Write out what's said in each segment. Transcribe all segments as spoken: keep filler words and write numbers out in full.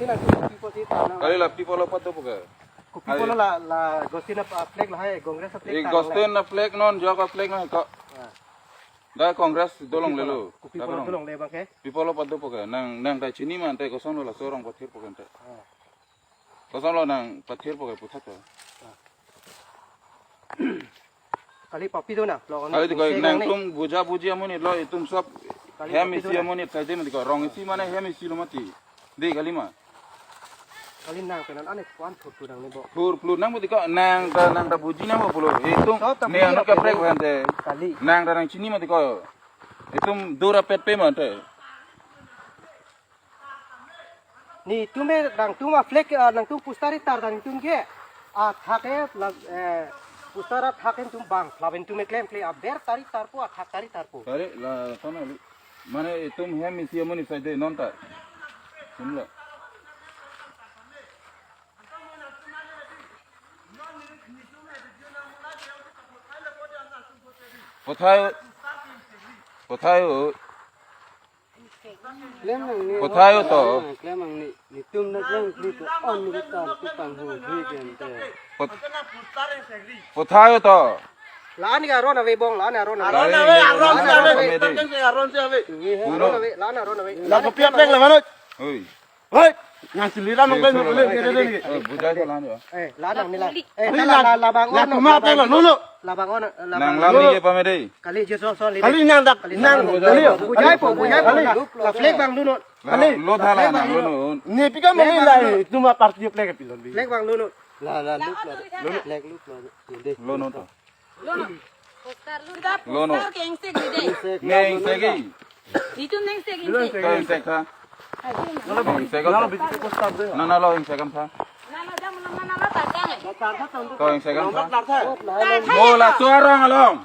Kali la people lo padopo ke. Kopi pulo la, la Gostin a flag lahai, Congress a flag Eh, ta Gostin a flag non, jok a flag non ko. Ah. Da Congress dolonglelo. Kopi pulo dolongle abang ke. People lo padopo ke. Nang, nang ta chini ma ante kosonlo laso arong pathirpo ke ante. Ah. Kosonlo nang pathirpo ke puthot to. Kali papi do na, lo Kali tiko nang nangtum buja buji amonit lo itum sob kali hem papi do isi na. Amonit saide mati ko rong isi mane hem isi lo mati. Dei kali ma. Kali nang penan ane kuan thur thur nang nebo. Thur thur nang mati ko nang ta nang ta buji nang pulo. Itum sob ta ne buji anu apa kaprek do? Bhante. Kali. Nang ta nang chini mati ko. Itum dura pet pe mante. Netum me nangtum a flag, ah, nangtum poster ri tar ta netum ke. Athak ke la, eh, poster athak ke netum bang, lapen netum me klemkle aber tari tarpo, athak tari tarpo. Tari la sana li. Mane itum hem isi amonit saide non ta. Simla. Pothai, pothai o. Klem nang ni. Pothai o to. Klem nang ni, netum na klem kli to on ni tan tu pang hu hui gen te. Pot-, pothai o to. La-an ke aron ave bong, la-an aron ave. Aron ave, aron ave, aron ave. Aron ave, la-an aron ave. La kopi apleng la mano. Oi. Hei, nang sili ram nang klem nang klem kiri kiri. Eh, buja jalan ya. Eh, la nang nila. Eh, Kali la nang, la la bang la ono, tuma la bang telo, ono. Lulu. La bang ono, la Nang bang lam ono. Ni ye pame dei. Kali je so so li. Kali nang dak, Kali nang, nang kali yo. Bujai po, bujai po. Kali. La flag bang luno. Kali. Lo dhala nang luno. Ni pika mali la, tuma party flag pilo li. Flag bang luno. La la lu la. Flag lu la. Dei. Luno to. Lono. Poster lo. Lono. Poster ke engsek di dei. Neng segi. Itu neng segi, engsek. Kau engsek tha. Neng engsek kau. Nana lo engsek kam tha. Nana jam nana lo tatang. Kau engsek kam tha. Mo laso arong along.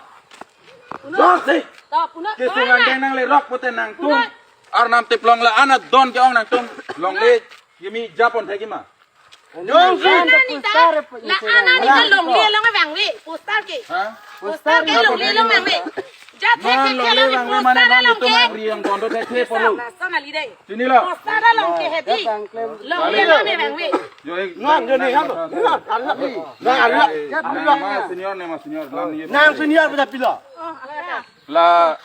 Uno. Jose. Top uno. Kesungan deng nanglerok pute nangtum. Uno. Arnam tiplong la-an adon ke-ong nangtum. Longle. Yemi japon thagi ma. Jongsi. La-an ni ta, la-an ni ta longle along vangve, poster ke. Ha? Poster ke longle along vangve. Ja the non the longle vangve mane poster non along itum ke. Riang kondo the the polo. Poster na li dei. Sini lo. Poster along ke heavy. Longle along vangve. Yo ek. Non jo ni ham. Non, non, non. Nang senior ne ma senior. Nang senior pada pilo. Oh, ala ta. La.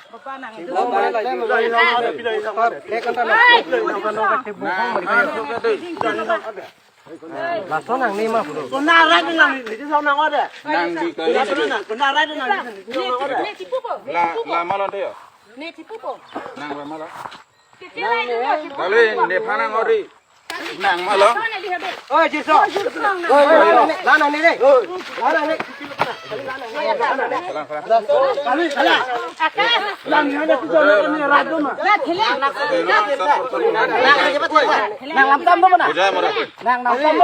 Lason ang ni ma bro. Kona rai nang ni, ni sa nang ode. Nang di kali. Kona rai nang ni, ni sa nang ode. La, la malon de yo. Nang la malon. Kali ne phanang ori. Nang malon. Oi, Jiso. Oi, oi, oi, lana ni dei. Lana ni. Kali, kali. Lana ni ada tu jana ni radu ma. Nang lam tam do na. Bujai mora. Nang lam tam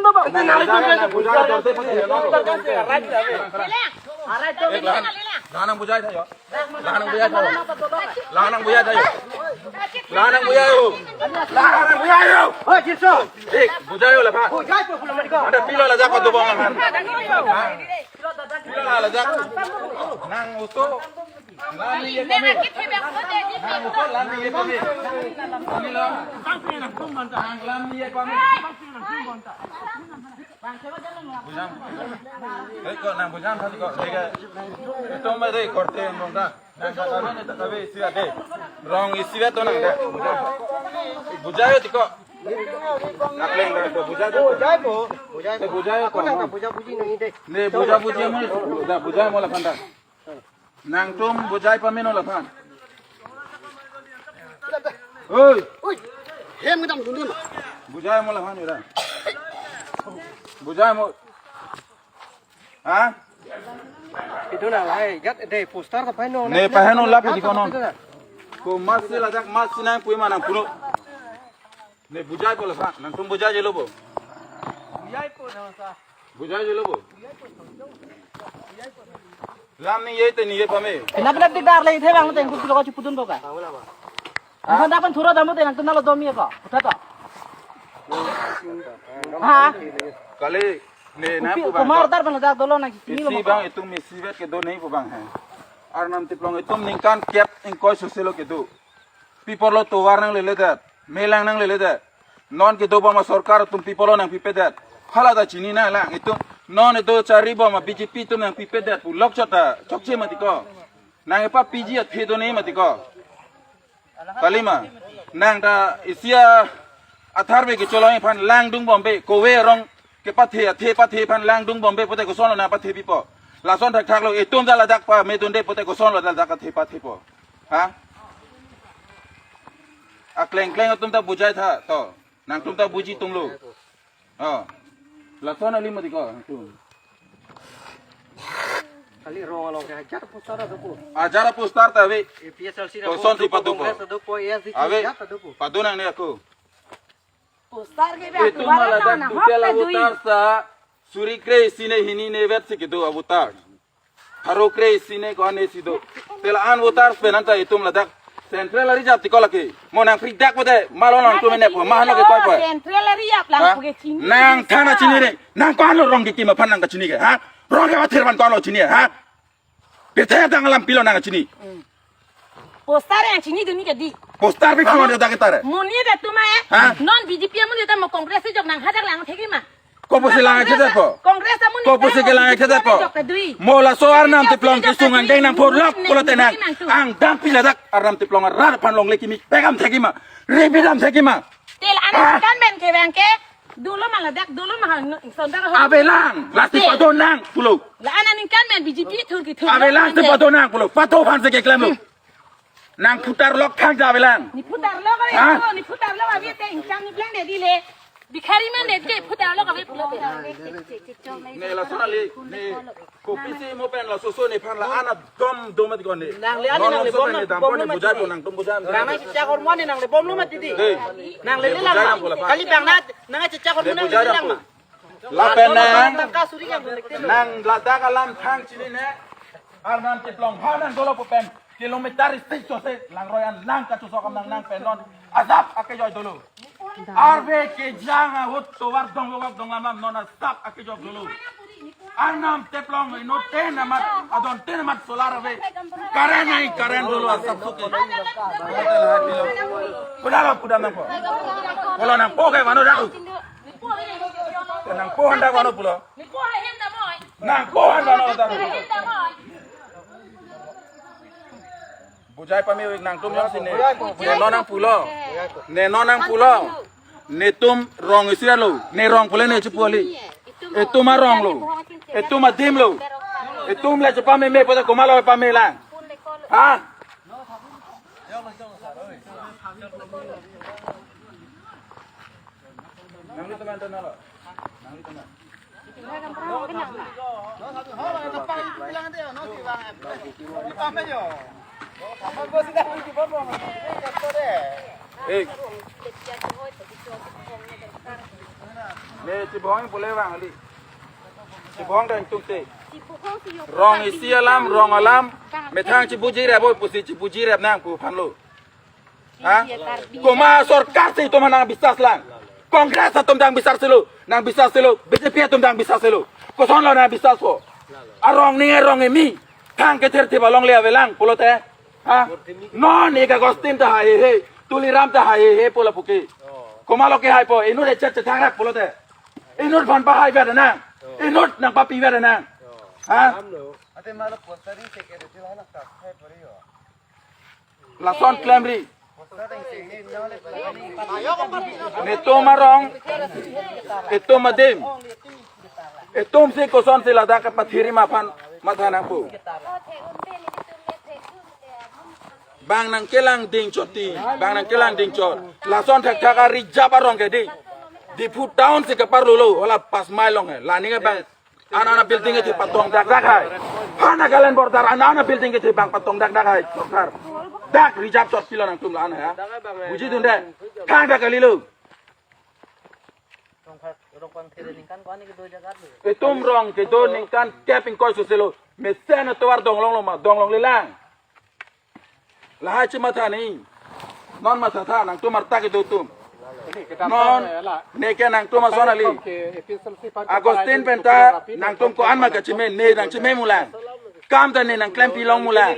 do. Nang, nang lam tam do. Bujai dorte pati. Nang bujai tha yo. Lanang bujai thayo. Lanang bujai thayo. Lanang bujai yo. Lanang bujai yo. Hoi, Jiso. Eh, bujai yo laphan. Bujai po pulo mari ko. Ada pilo lajak ko dobong laphan. Pilo lajak. Nang uto. Lam ni ye pame. Nang uto lam ni ye pame. Nang lam ni ye pame. Bujam. Hei, ko nang bujam tadi ko. Dega. Itu mai dei korte nong ta. Nang ta kami ni ta kami isi ade. Rong isi ade to nang ta. Bujai yo tiko. Apleng ta to bujai to. Bujai po. Bujai po. Bujai ko. Nang ta bujai buji nang ide. Ne bujai buji mo. Da bujai mo laphan ta. Nangtum bujai pame non laphan. Oi. Oi. Hem kedam dundun. Bujai mo laphan ira. Bujai mo. Ha? Itu na lahai jat de poster ta pahen non. Ne pahen non lapu di konon. Ko mas si lajak mas si nang pui manang puno. Ne bujai po laphan, nangtum bujai jelo bo. Bujai jelo bo. Lam ni ye te ni ye pame. Pina pina tik dar le the bang teng ku lo ka chipudun bo ka. Nang dak pen thuro damu te nangtum nalo dom ye ko. Utha to. Ha? Kali ne na pu bang. Kumar dar pen dak dolo na kini lo. Isi bang itum isi vet kedo nei pu bang hai. Arnam tiplong itum ningkan kep ingkoi soselo kedo. People lo tovar nanglele det. Melang nanglele det. Non kedo bom asorkar atum pi pulo nangpipedet. Hala ta chinine lang itum. Non kedo chari bom a B J P atum nangpipedet pu lok chot ta chokche mati ko. Nang epa P G athe done mati ko. Kalima. Nang ta isi athar ave kecholong aphan langdun bombe. Kove arong kepathe, athe pathe aphan langdun bombe pote kosonlo nangpathe pipo. Lason thakthak lo, itum ta ladak pamedunde pote kosonlo ladak athe pathepo. Ha? Akleng kleng atum ta bujai tha to. Nangtum ta buji tumlo. Oh. Lason kali mati ko nangtum. Kali rong along ke hajar poster adopo. Hajar poster ta ave. A P H L C na koson dopo, si padu po. Congress adopo, A S D C Ave. Hajar adopo. Padu nangne ako. Poster ke be itum atu ladak na dutel hok ta dui. Avoter sa suri kre-isi ne hini ne vet si kedo avoter. Pharo kre-isi ne ko-an isi do. Te la-an voters pen anta itum ladak Central ari jati ko lake. Mo nangprik dak pote, malo nangtum ne po, mahano ke koi po. Central ari ap lang. Ha? Puke chini. Nang thana chini re. Nang ko-anlo rong kekim aphan nang kachini ke, ha? Rong ke athir aphan ko-anlo chini, ha? Bethe dang alam pilo nang kachini. Poster yang chinidunde ke di. Poster pi phang ada kita re. Monit atum eh. Ha? Non B J P amonit atum mo Congress jok nang hajar lang thekji ma. Kopusi lang akhedetpo. Congress amonit. Kopusi ke lang akhedetpo. Jok kedui. Mo laso Arnam Teplong kesung angdeng nang phorlok pulote nang. Angdeng pi ladak Arnam Teplong arat aphan longle kimi pekam thekji ma. Ribidam thekji ma. Te la-an aningkan pen kevang ke. Dolo ma ladak, dolo ma hang, sonda ho. Avelang, lasi pado nang pulo. La-an aningkan pen B J P thur kethur. Avelang, si pado nang pulo. Pado aphan si keklemlo. Nang putar lok thang ja avelang. Ne putar lok ave, ha? Ne putar lok ave te ingcham ne pleng de dile. Bikhari man de ke putar lok ave pulo. Ne lason kali, ne kopisi mo pen laso so nephan la-an adom dom mati ko ne. Nangle ane non nangle laso bom pen na, ne dam bom ko ne lo mati bujai di. Ko nangtum bujai. Rama si chakor mo ane nangle bomlo mati di. Hey. Nangle ne lelang bujai ma. Nang ko la pa. Kali bang na, nang si chakor mo ne nangle bujai lelang ko. Ma. Lapen nang, nang kasuri yang nang ladak alam thang chinine. Arnam Teplong ha nang dolo pu pen kilometer isi chose langroi an lang kachosok am nang nang pen non asap akejoi dolo. Arve kejang ahut tovar dong logak dong lamam non asap akejok dolo. Arnam Teplong inut ten amat adon ten amat solar ave. Current nai current dolo asap soke. Pudalo pudam nangpo. Pulo nangpo ke mano dak. Nangpo handa mano pulo. Nangpo handa mano dak. Bujai pame nangtum jongsi ne. Ne non nangpulo. Ne non nangpulo. Netum rong isi alo. Ne rong pule ne chipu kali. Itum arong lo. Itum adim lo. Itum le chepameme pote komatlo pame lang. Ha? Nangli teman teman lo. Nangli teman. Eh. Ne chibong pule bang ali. Chibong dang tuk te. Rong isi alam, rong alam. Methang chibuji rep oi pusi chibuji rep nang pu aphan lo. Ha? Komat asorkar si itum nang bisas lang. Congress atum dang bisas selo, nang bisas selo, B J P atum dang bisas selo. Kosonlo nang bisas ko. Arong ni arong emi. Thang kether theba longle avelang pulote. Ha? Non ik Agustin ta hai he. Tuliram ta hai he pulo puke. Komatlo ke hai po. Inut echet chethangrap pulote. Inut aphan pahai vet nang. Inut nangpapi vet nang. Ha? Ate malo postering secretary la nang tak hai pori ho. Lason klemri. Netum arong, itum adim. Itum si kosonsi ladak kepathiri ma aphan matha nangpo. Bang nangkelang dingchot ti, bang nangkelang dingchot. Lason thakthak ari jap arong ke di. Diphu town si keparlo lo, hala pas mai long he. Lani ke bang Ana ana building ke patong dak dak hai. Hana Nagaland border ana ana building ke bang patong dak dak hai. Border. Dak reserve chot pilo nangtum la ana ya. Buji dunde. Thang dak kalilo. Itum rong kedo ningkan kep ingkoi soselo. Mesen atovar dong longlo ma, dong longlelang. Lahai chematha ni. Non mathatha nangtum arta kedo atum. Non neke nangtum ason kali. Agustin penta nangtum ko-an ma kacheme, ne nangcheme mulang. Kam ta ne nangklempi long mulang.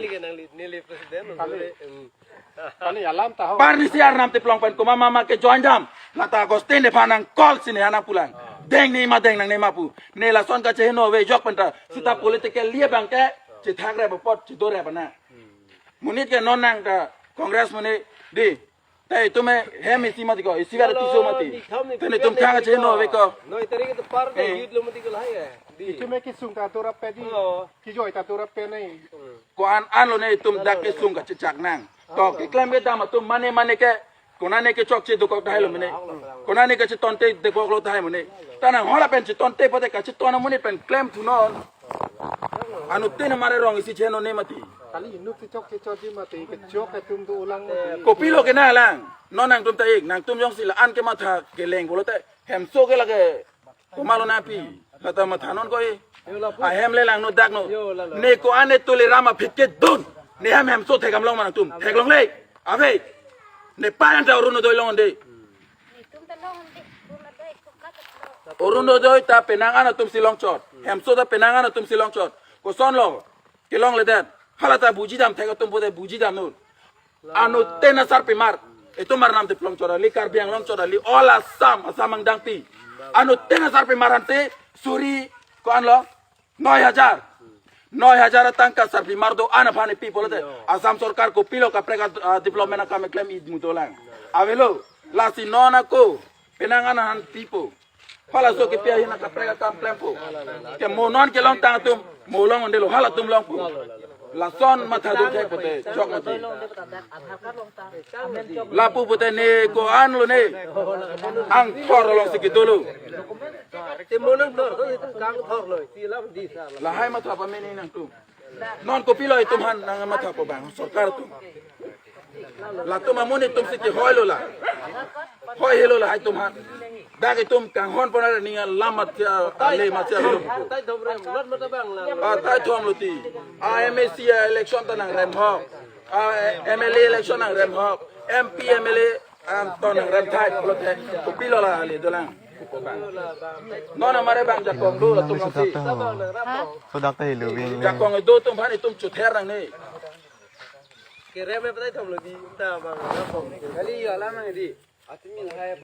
Pani alam ta ho. Parnisi arnam tiplong pen komat mama ke join dam. Lata Augustine nephan nang call si ne nang pulang. Deng ne ma deng nangne ma pu. Ne lason kacheheno ave jok penta. Sita political liye bang ke. Chethak rep apot chedor rep na. Monit ke non nang ta Congress monit dei. Te itum hem isi mati ko, isi kare tiso mati. Te itum thang cheheno ave ko. Noi tarik itu par te Eh. Youth lo mati ko lahai ya. Dei. Itum ke sung ta tura pe dei. Oh. Kijoi ta tura pe nai. Ko-an an lo ne itum dak kesung kachechak nang. To keklem kedam atum mane mane ke. Konane kechokche dokok tahai lo mene. Konane kachetonte dokok lo tahai mene. Ta nang hala pen chetonte pote kacheton amonit pen klemthunon. Anuttin amare rong isi cheheno ne mati. Kali inut si chokche chotji mati, kechok atum do-olang mati. Kopilo ke nanglang. Non nangtum ta ik, nangtum jongsi la-an kematha keleng pulote. Hemso ke lake komatlo nangpi. Lata mathanon ko e. Ahem le langno dakno. Ne ko-an ne Tuliram aphi kedun. Ne hem hemso thekdam long ma nangtum. Theklong le. Ave. Ne pa anta Orunodoi longle. Orunodoi ta penang an atum si longchot. Hemso ta penang an atum si longchot. Kosonlo. Kelongledet. Hala ta buji dam thek atum pote buji damnon. Anuttin asarpimar. Itum arnam tiplong chot kali, Karbi Anglong chot kali, all Assam, Assam angdangpi. Anuttin asarpimar ante suri ko-an lo? Noi hajar. Noi hajar atangka sarpimar do-an aphan ipi pulote. Assam sorkar kopilo kaprek a, a, development akam keklem id mudolang. Avelo, lasi non ako, penang an aphan pipo. Halaso kepi ahin akaprek akam klempo. Ke mo non kelongtang atum, mo longdelo, halatum longpo. Lason matha do thek pote, chok mati. Lapu pote ne ko-an lo ne. Angthor alongsi kedolo. Te mo nangthor, to itum kangthor lo, si lam dei sa. Lahai matha pame ne nangtum. Non kopilo itum aphan nang matha po bang, sorkar atum. Latum amonit atum si kehoi lo la. Hoi helo lahai atum aphan. Dak itum kanghon pon aning alam matha, ale matha helo. Tai thom rem, lot mata bang la. Ah, tai thom lo ti. Ah, M A C election ta nangrem hok. Ah, M L A election nangrem hok. M P, M L A, ah, to nangrem thai pulote. Kopilo la ale dolang. Non amare bang jakong do latum si. Sudah teh lu bing. Jakong do atum aphan itum chother nangne. Kerem e patai thom lo di, ta bang, bang. Kali ya alam nang di. Atum min hai.